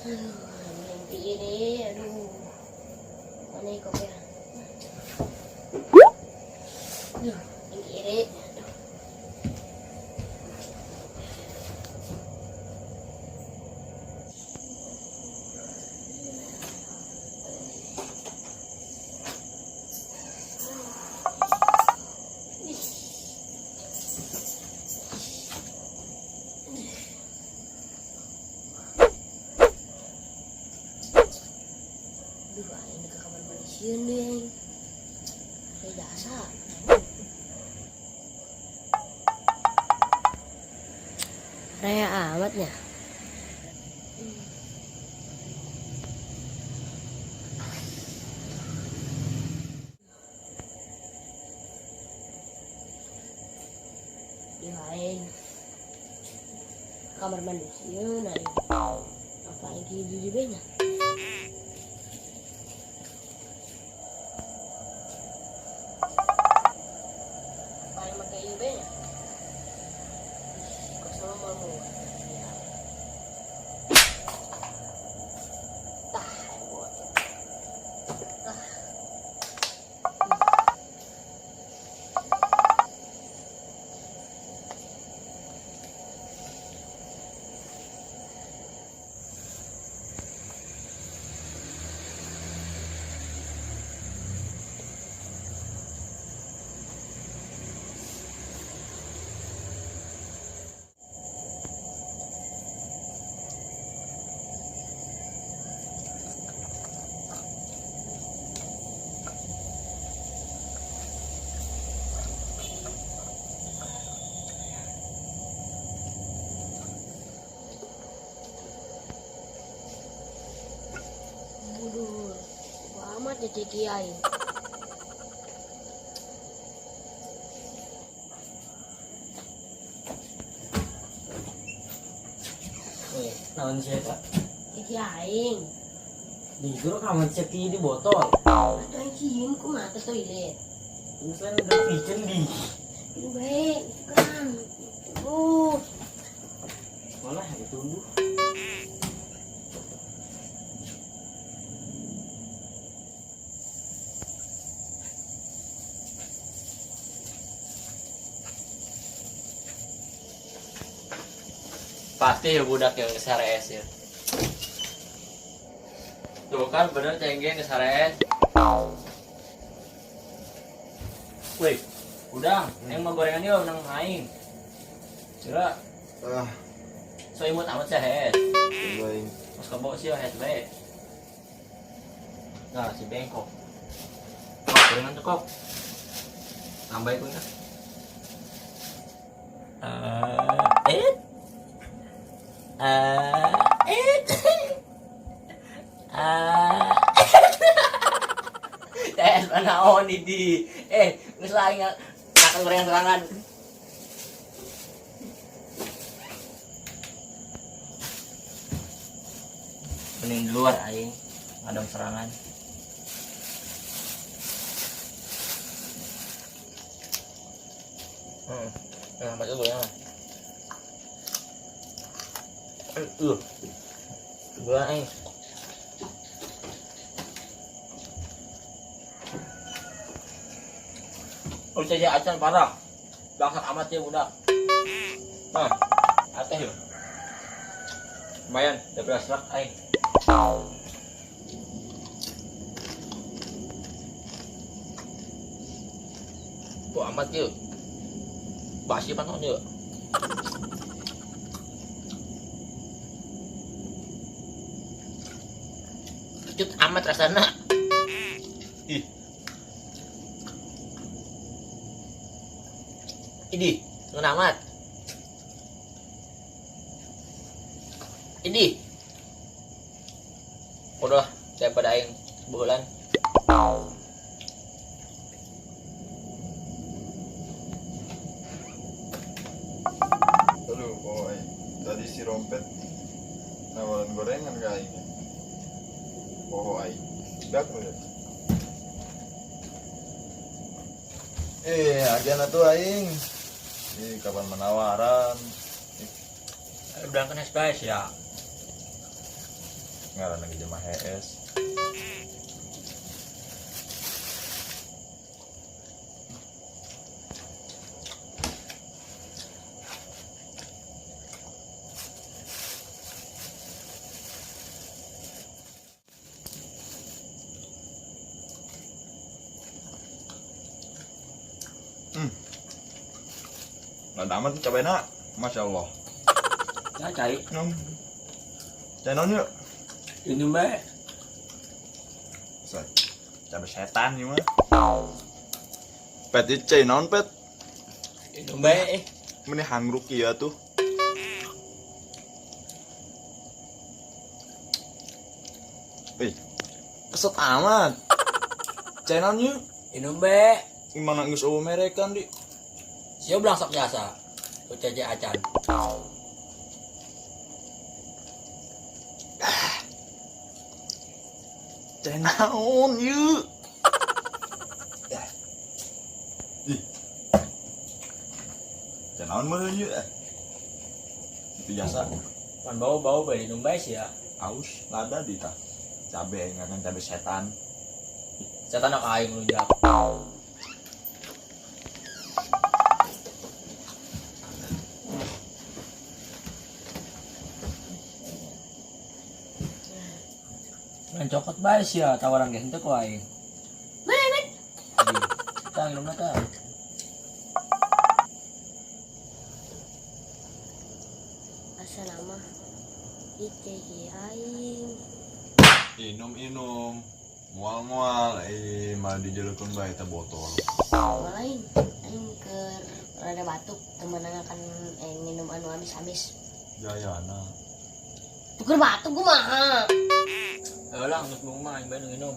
Aduh, mimpi ini, aduh. Mana ini kopi? Aduh, mimpi ini. Aduh. Aduh, aing ke kamar mandi sieun deui aing. Kayak jasa. Raya amatnya. Duh, aing. Kamar mandi sieun aing. Apa aing di di nya? Apa aing make ieu be nya? Ih, kok sama mau ya. Tah, aing buat. Tah. Bodoh, amat ya ceki aing. Eh, naon sih eta? Ceki aing. Di guru kamu ceki di botol. Atuh aing sieun kumaha ke toilet. Ini selain udah piceun di. Ini baik, itu kan. Malah ditunggu. Pasti ya budak yang kesarees ya. Tuh kan bener cengeng kesarees. Wih, udang, yang mau gorengan yuk nang aing. Kira Ah, so imut amat sih hes. baik. Mas kebo sih hes bae. Nah, si bengkok. Kok gorengan tuh kok. Tambah itu ya. Eh. Eh. Ah. Tes mana on di. Eh, geus lain makan gorengan serangan. Mending di luar aing ngadam serangan. Nah, baca gorengan. Gua aing. Oh, saya acan parah. Bangsat amat ya budak. Nah, ateh yuk. Lumayan, udah beras rak aing. Wah, amat yuk. Basi pan yuk. Kecut amat rasana. Ih. Ini, ngeunah amat. Ini. Udah, daripada aing bulan. Aduh, boy. Tadi si rompet nawaran gorengan ke aing. Oh, aing. Dak udah. Agian atuh aing. Ih, kapan menawaran? Udah kena space ya. Ngaran lagi jemaah HS. Nah, amat cabai nak, masya Allah. Ya cai. Cai non yuk. Ini mbak. Cabai setan nih mah. Pet itu cai non pet. Ini mbak. Ini hangruk ya tuh. Wih, keset amat. Cai non yuk. Ini mbak. Gimana nggak usah merekan di? Siapa bilang sok jasa? Ucaca acan. Cai naon yuk. Ih. Cai naon meureun yuk. Itu jasa. Pan bau-bau bae minum bae sih ya. Aus lada di tah. Cabe ngakan cabe setan. Setan ak aing lunjak. Main cokot bae sih ya, tawaran geus henteu ku aing. Mana? Tang minum tah. Asa nama ieu aing. Inum-inum, mual-mual, malah dijelukeun bae eta botol. Lain, aing keur rada batuk, temenan akan minum anu habis-habis. Jayana. Tuker batuk kumaha? Lah, geus mung mah aing bae nu minum.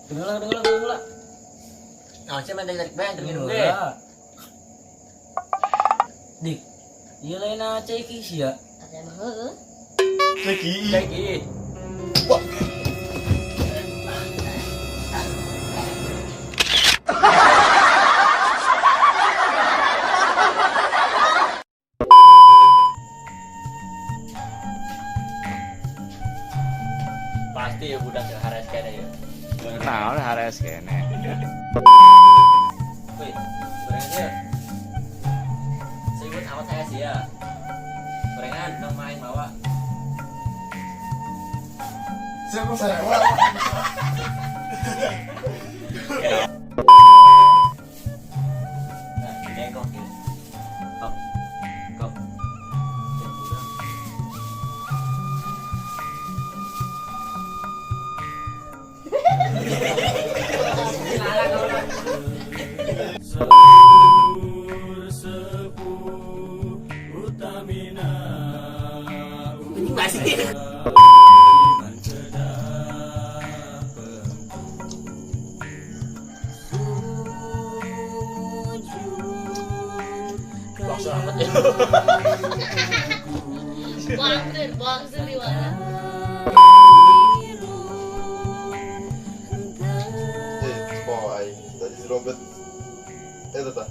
Dengar lah. Nah, saya main tarik bae antar minum ge. Dik, ieu lain cai ki sia. Ada mah heueuh. Cai ki. Cai ki. Wah. Pasti ya budak ke hares kene ya. Nah, hares kene. Wih, gorengan ya. Seribut amat saya sih ya. Gorengan dong main bawa. Siapa saya? Nah, jengkok ya. Kok. Kok. Bangser di mana? Boy, tadi si rompet. Tata.